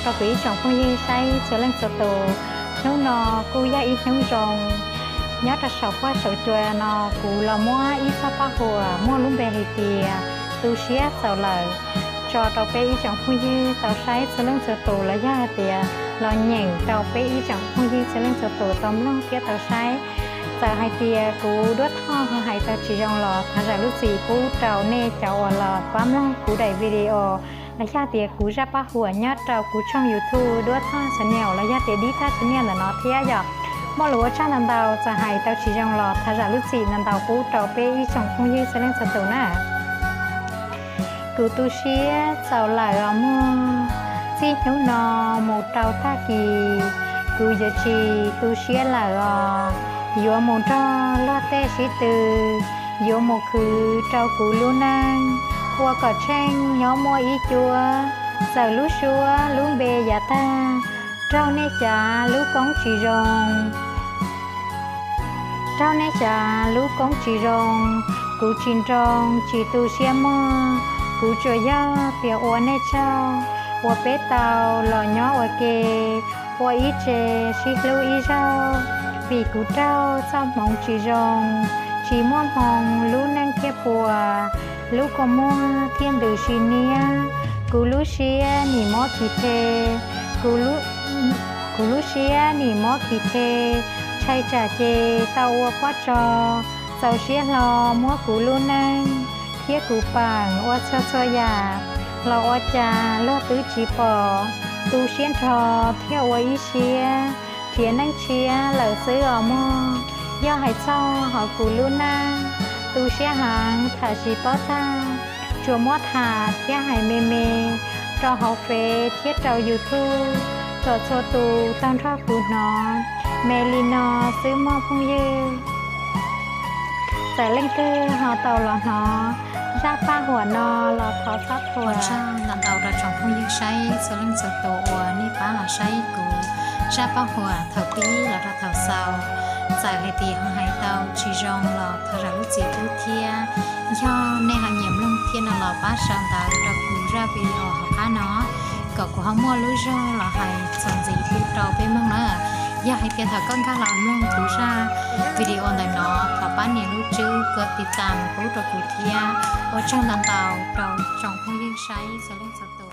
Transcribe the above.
rau kuv ib tsoom phooj ywg saib txhua leej txhua tus. Hnub no kuj yog ib hnub zoo, nyob rau saum huab saum cua no kuv los muab ib txoj paj huam muaj lub npe hais tias tu siab txaus lawm tso rau peb ib tsoom phooj ywg tau saib txhua leej txhua tus los yog hais tias los nyeem rau peb ib tsoom phooj ywg txhua leej txhua tus tau mloog thiab tau saib. Txawm hais tias kuv duab thoj ho hais tau tsis zoo los thov zam lub txim pub rau nej cov uas los pab mloog kuv daim video los yog tias kuv zaj paj huam nyob rau kuv tshooj YouTube duab thoj channel los yog tias dib thoj channel ntawm no thiab yom. Muaj lus ua tsaug ntau ntau, txawm hais tau tsis zoo los thov zam lub txim ntau ntau pub rau peb ib tsoom phooj ywg txhua leej txhua tus na. Kuv tu siab txaus lawm os mog, txij hnub no mus rau tag kis kuv yuav tsis tu siab lawm os. Yuav mus nrog luag tej sib tw, yuav mus khwv rau kuv lub neej, ua kom tsheej nyob muaj ib cuab, txawm lub suab lub npe yav tag, raug nej xyav lub koob tsis zoo. Raug nej xyav lub koob tsis zoo, kuv tsis nroo tsis tu siab mog. Kuv tsuas yog tias ua nej tsaug uas peb tau los nyob ua ke, ua ib tse sib hlub ib zaug. Vim kuv raug txoj hmoov tsis zoo, tsis muaj hmoo lub neej thiaj puas, lub kua muag thiaj ntws sim niab. Kuv lub siab nim mob kis the, kuv lub siab nim mob kis the, ntshai tsam ces tau ua pob tso, txaus siab hlo muab kuv lub neej thiab kuv pam ua txhua txhua yam, los ua cas luag twb tsis pom, tu siab nrho thiaj ua ib siab, khiav neej tshiab lawm xwb os mog. Yog hais txog hauv kuv lub neej, tu siab heev tham tsis paub tag, tsuas muab tham thiab hais me me rau hauv Fev thiab rau YouTube kom txhua tus tau nrog kuv hnov me li no xwb mog phooj ywg. Txawm leej twg ho tau los hnov zaj paj huam no los thov txhob thuam. Ua tsaug ntau ntau rau tsoom phooj ywg saib txhua leej txhua tus uas nej pab los saib kuv zaj paj huam thaum pib los rau thaum xaus. Txawm hais tias ho hais tau tsis zoo los thov zam lub txim pub thiab. Yog nej ho nyiam mloog thiab no los pab sau ntawv rau kuv zaj video hauv qab no, kom kuv ho muaj lub zog los hais txuas ntxiv pub rau peb mloog na. Yog hais tias thaum koj nkag los mloog kuv zaj video ntawm no, thov pab nias lub tswb kov tiv tam pub rau kuv thiab. Ua tsaug ntau ntau rau tsoom phooj ywg saib txhua leej txhua tus.